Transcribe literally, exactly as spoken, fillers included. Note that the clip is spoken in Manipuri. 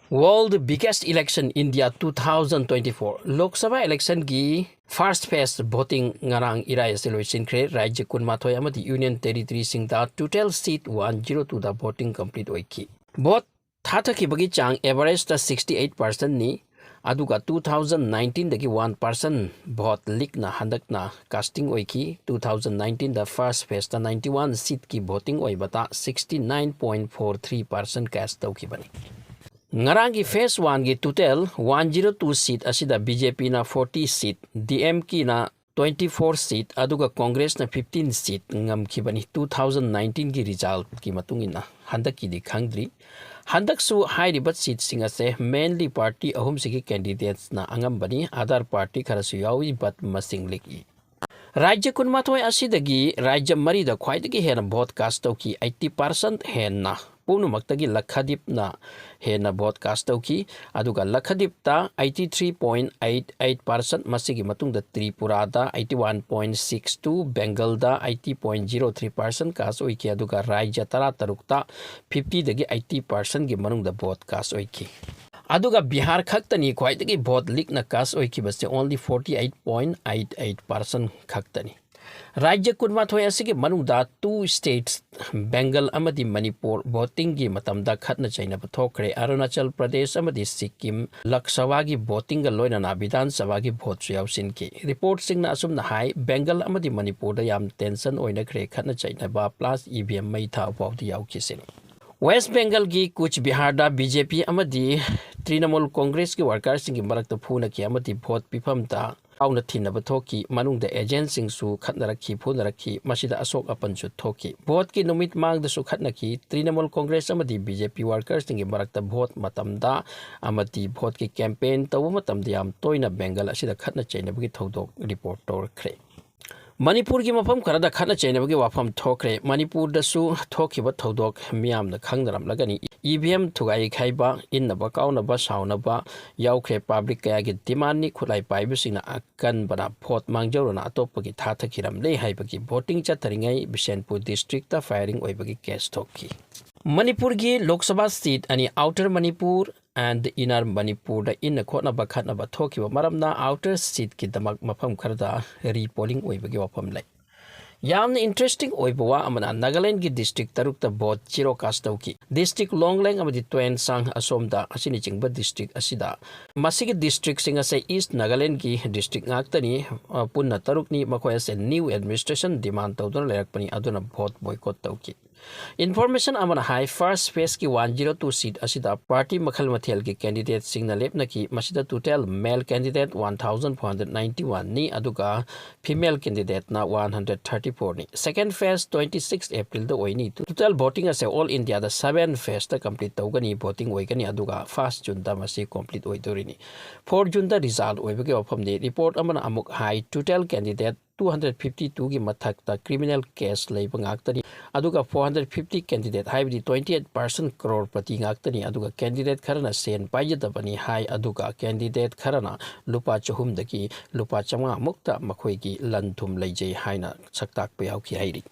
World Biggest Election India two thousand twenty-four Lok Sabha election ꯒꯤ first phase voting ꯉꯔꯥꯡ ꯏꯔꯥꯏ ꯑꯁꯤ ꯂꯣꯏꯁꯤꯟꯈ꯭ꯔꯦ꯫ ꯔꯥꯖ꯭ꯌ ꯀꯨꯟꯃꯥꯊꯣꯏ ꯑꯃꯗꯤ Union Territory ꯁꯤꯡꯗ total seat one zero two ꯗ voting complete ꯑꯣꯏꯈꯤ꯫ Vote ꯊꯥꯊꯈꯤꯕꯒꯤ ꯆꯥꯡ average ꯇ sixty eight percent ꯅꯤ, ꯑꯗꯨꯒ two thousand nineteen ꯗꯒꯤ one percent vote leak ꯅ ꯍꯟꯗꯛꯅ casting ꯑꯣꯏꯈꯤ꯫ Two thousand nineteen ꯗ first phase ꯇ ninety one seat ꯀꯤ voting ꯑꯣꯏꯕꯗ sixty nine point four three percent cast ꯇꯧꯈꯤꯕꯅꯤ꯫ ꯉꯔꯥꯡꯒꯤ phase one ꯒꯤ total one zero two seat ꯑꯁꯤꯗ B J P ꯅ forty seat, D M K ꯅ twenty four seat, ꯑꯗꯨꯒ Congress ꯅ fifteen seat ꯉꯝꯈꯤꯕꯅꯤ꯫ Two thousand nineteen ꯒꯤ result ꯀꯤ ꯃꯇꯨꯡ ꯏꯟꯅ ꯍꯟꯗꯛꯀꯤꯗꯤ ꯈꯪꯗ꯭ꯔꯤ꯫ ꯍꯟꯗꯛꯁꯨ ꯍꯥꯏꯔꯤꯕ seat ꯁꯤꯡ ꯑꯁꯦ mainly party ꯑꯍꯨꯝꯁꯤꯒꯤ candidates ꯅ ꯑꯉꯝꯕꯅꯤ꯫ Other party ꯈꯔꯁꯨ ꯌꯥꯎꯏ, but ꯃꯁꯤꯡ ꯂꯤꯛꯏ꯫ ꯔꯥꯖ꯭ꯌ ꯀꯨꯟꯃꯥꯊꯣꯏ ꯑꯁꯤꯗꯒꯤ ꯔꯥꯖ꯭ꯌ ꯃꯔꯤꯗ ꯈ꯭ꯋꯥꯏꯗꯒꯤ ꯍꯦꯟꯅ vote cast ꯇꯧꯈꯤ, eighty percent ꯍꯦꯟꯅ꯫ ꯄꯨꯝꯅꯃꯛꯇꯒꯤ ꯂꯛꯈꯗꯤꯞꯅ ꯍꯦꯟꯅ vote cast ꯇꯧꯈꯤ, ꯑꯗꯨꯒ ꯂꯛꯈꯗꯤꯞꯇ eighty three point eight eight percent, ꯃꯁꯤꯒꯤ ꯃꯇꯨꯡꯗ ꯇ꯭ꯔꯤꯄꯨꯔꯥꯗ eighty one point six two, ꯕꯦꯡꯒꯜꯗ eighty point zero three percent cast ꯑꯣꯏꯈꯤ, ꯑꯗꯨꯒ ꯔꯥꯖ꯭ꯌ ꯇꯔꯥꯇꯔꯨꯛꯇ fifty ꯗꯒꯤ eighty percent ꯒꯤ ꯃꯅꯨꯡꯗ vote cast ꯑꯣꯏꯈꯤ꯫ ꯑꯗꯨꯒ ꯕꯤꯍꯥꯔ ꯈꯛꯇꯅꯤ ꯈ꯭ꯋꯥꯏꯗꯒꯤ vote leak ꯅ cast ꯑꯣꯏꯈꯤꯕꯁꯦ, only forty eight point eight eight percent ꯈꯛꯇꯅꯤ꯫ ꯔꯥꯖ꯭ꯌ ꯀꯨꯟꯃꯥꯊꯣꯏ ꯑꯁꯤꯒꯤ ꯃꯅꯨꯡꯗ two states, ꯕꯦꯡꯒꯜ ꯑꯃꯗꯤ ꯃꯅꯤꯄꯨꯔ, voting ꯒꯤ ꯃꯇꯝꯗ ꯈꯠꯅ ꯆꯩꯅꯕ ꯊꯣꯛꯈ꯭ꯔꯦ꯫ ꯑꯔꯨꯅꯥꯆꯜ ꯄ꯭ꯔꯗꯦꯁ ꯑꯃꯗꯤ ꯁꯤꯛꯀꯤꯝ ꯂꯛ ꯁꯚꯥꯒꯤ voting ꯒ ꯂꯣꯏꯅꯅ ꯕꯤꯙꯥꯟ ꯁꯚꯥꯒꯤ vote ꯁꯨ ꯌꯥꯎꯁꯤꯟꯈꯤ꯫ Report ꯁꯤꯡꯅ ꯑꯁꯨꯝꯅ ꯍꯥꯏ, ꯕꯦꯡꯒꯜ ꯑꯃꯗꯤ ꯃꯅꯤꯄꯨꯔꯗ ꯌꯥꯝ tension ꯑꯣꯏꯅꯈ꯭ꯔꯦ, ꯈꯠꯅ ꯆꯩꯅꯕ plus E V M ꯃꯩ ꯊꯥꯕ ꯐꯥꯎꯗ ꯌꯥꯎꯈꯤꯁꯤꯅꯤ꯫ ꯋꯦꯁ꯭ꯠ ꯕꯦꯡꯒꯜꯒꯤ ꯀꯨꯆ ꯕꯤꯍꯥꯔꯗ B J P ꯑꯃꯗꯤ ꯇ꯭ꯔꯤꯅꯃꯨꯜ ꯀꯣꯡꯒ꯭ꯔꯦꯁꯀꯤ workers ꯁꯤꯡꯒꯤ ꯃꯔꯛꯇ ꯐꯨꯅꯈꯤ ꯑꯃꯗꯤ vote ꯄꯤꯐꯝꯗ ꯀꯥꯎꯅ ꯊꯤꯟꯅꯕ ꯊꯣꯛꯈꯤ꯫ ꯃꯅꯨꯡꯗ agent ꯁꯤꯡꯁꯨ ꯈꯠꯅꯔꯛꯈꯤ, ꯐꯨꯅꯔꯛꯈꯤ꯫ ꯃꯁꯤꯗ ꯑꯁꯣꯛ ꯑꯄꯟꯁꯨ ꯊꯣꯛꯈꯤ꯫ Vote ꯀꯤ ꯅꯨꯃꯤꯠ ꯃꯥꯡꯗꯁꯨ ꯈꯠꯅꯈꯤ꯫ ꯇ꯭ꯔꯤꯅꯃꯨꯜ ꯀꯣꯡꯒ꯭ꯔꯦꯁ ꯑꯃꯗꯤ B J P workers ꯁꯤꯡꯒꯤ ꯃꯔꯛꯇ vote ꯃꯇꯝꯗ ꯑꯃꯗꯤ vote ꯀꯤ campaign ꯇꯧꯕ ꯃꯇꯝꯗ ꯌꯥꯝ ꯇꯣꯏꯅ ꯕꯦꯡꯒꯜ ꯑꯁꯤꯗ ꯈꯠꯅ ꯆꯩꯅꯕꯒꯤ ꯊꯧꯗꯣꯛ report ꯇꯧꯔꯛꯈ꯭ꯔꯦ꯫ ꯃꯅꯤꯄꯨꯔꯒꯤ ꯃꯐꯝ ꯈꯔꯗ ꯈꯠꯅ ꯆꯩꯅꯕꯒꯤ ꯋꯥꯐꯝ ꯊꯣꯛꯈ꯭ꯔꯦ꯫ ꯃꯅꯤꯄꯨꯔꯗꯁꯨ ꯊꯣꯛꯈꯤꯕ ꯊꯧꯗꯣꯛ ꯃꯤꯌꯥꯝꯅ ꯈꯪꯅꯔꯝꯂꯒꯅꯤ꯫ E V M ꯊꯨꯒꯥꯏ ꯈꯥꯏꯕ, ꯏꯟꯅꯕ ꯀꯥꯎꯅꯕ, ꯁꯥꯎꯅꯕ ꯌꯥꯎꯈ꯭ꯔꯦ꯫ Public ꯀꯌꯥꯒꯤ demand ꯅꯤ꯫ ꯈꯨꯠꯂꯥꯏ ꯄꯥꯏꯕꯁꯤꯡꯅ ꯑꯀꯟꯕꯅ vote ꯃꯥꯡꯖꯧꯅꯅ ꯑꯇꯣꯞꯄꯒꯤ ꯊꯥꯊꯈꯤꯔꯝꯂꯦ ꯍꯥꯏꯕꯒꯤ voting ꯆꯠꯊꯔꯤꯉꯩ ꯕꯤꯁꯦꯟꯄꯨꯔ district ꯇ firing ꯑꯣꯏꯕꯒꯤ case ꯊꯣꯛꯈꯤ꯫ ꯃꯅꯤꯄꯨꯔꯒꯤ ꯂꯣꯛ ꯁꯚꯥ seat ꯑꯅꯤ, Outer Manipur and Inner Manipur ꯗ ꯏꯟꯅ ꯈꯣꯠꯅꯕ ꯈꯠꯅꯕ ꯊꯣꯛꯈꯤꯕ ꯃꯔꯝꯅ outer seat ꯀꯤꯗꯃꯛ ꯃꯐꯝ ꯈꯔꯗ repolling ꯑꯣꯏꯕꯒꯤ ꯋꯥꯐꯝ ꯂꯩ꯫ ꯌꯥꯝꯅ interesting ꯑꯣꯏꯕ ꯋꯥ ꯑꯃꯅ, ꯅꯥꯒꯥꯂꯦꯟꯒꯤ district ꯇꯔꯨꯛꯇ vote zero cast ꯇꯧꯈꯤ꯫ District Longleng ꯑꯃꯗꯤ Tuensang ꯑꯁꯣꯝꯗ ꯑꯁꯤꯅꯆꯤꯡꯕ district ꯑꯁꯤꯗ, ꯃꯁꯤꯒꯤ district ꯁꯤꯡ ꯑꯁꯦ East Nagaland ꯒꯤ district ꯉꯥꯛꯇꯅꯤ꯫ ꯑ, ꯄꯨꯟꯅ ꯇꯔꯨꯛꯅꯤ꯫ ꯃꯈꯣꯏ ꯑꯁꯦ new administration demand ꯇꯧꯗꯨꯅ ꯂꯩꯔꯛꯄꯅꯤ, ꯑꯗꯨꯅ vote boycott ꯇꯧꯈꯤ꯫ Information ꯑꯃꯅ ꯍꯥꯏ, first phase ꯀꯤ one zero two seat ꯑꯁꯤꯗ party ꯃꯈꯜ ꯃꯊꯦꯜꯒꯤ candidate ꯁꯤꯡꯅ ꯂꯦꯞꯅꯈꯤ꯫ ꯃꯁꯤꯗ total male candidate one thousand four hundred ninety one ꯅꯤ, ꯑꯗꯨꯒ female candidate ꯅ one hundred thirty four ꯅꯤ꯫ Second phase twenty six April ꯗ ꯑꯣꯏꯅꯤ꯫ Total voting ꯑꯁꯦ all India ꯗ seven phase ꯇ complete ꯇꯧꯒꯅꯤ, voting ꯑꯣꯏꯒꯅꯤ, ꯑꯗꯨꯒ first June ꯗ ꯃꯁꯤ complete ꯑꯣꯏꯗꯣꯔꯤꯅꯤ꯫ Four June ꯗ result ꯑꯣꯏꯕꯒꯤ ꯋꯥꯐꯝꯅꯤ꯫ Report ꯑꯃꯅ ꯑꯃꯨꯛ ꯍꯥꯏ, total candidate two hundred fifty two ꯒꯤ ꯃꯊꯛꯇ criminal case ꯂꯩꯕ ꯉꯥꯛꯇꯅꯤ꯫ ꯑꯗꯨꯒ four hundred fifty candidate, ꯍꯥꯏꯕꯗꯤ twenty eight percent crorepati ꯉꯥꯛꯇꯅꯤ꯫ ꯑꯗꯨꯒ candidate ꯈꯔꯅ ꯁꯦꯟ ꯄꯥꯏꯖꯗꯕꯅꯤ ꯍꯥꯏ, ꯑꯗꯨꯒ candidate ꯈꯔꯅ ꯂꯨꯄꯥ ꯆꯍꯨꯝꯗꯒꯤ ꯂꯨꯄꯥ ꯆꯥꯝꯃꯉꯥ ꯃꯨꯛꯇ ꯃꯈꯣꯏꯒꯤ ꯂꯟ ꯊꯨꯝ ꯂꯩꯖꯩ ꯍꯥꯏꯅ ꯁꯛꯇꯥꯛꯄ ꯌꯥꯎꯈꯤ ꯍꯥꯏꯔꯤ꯫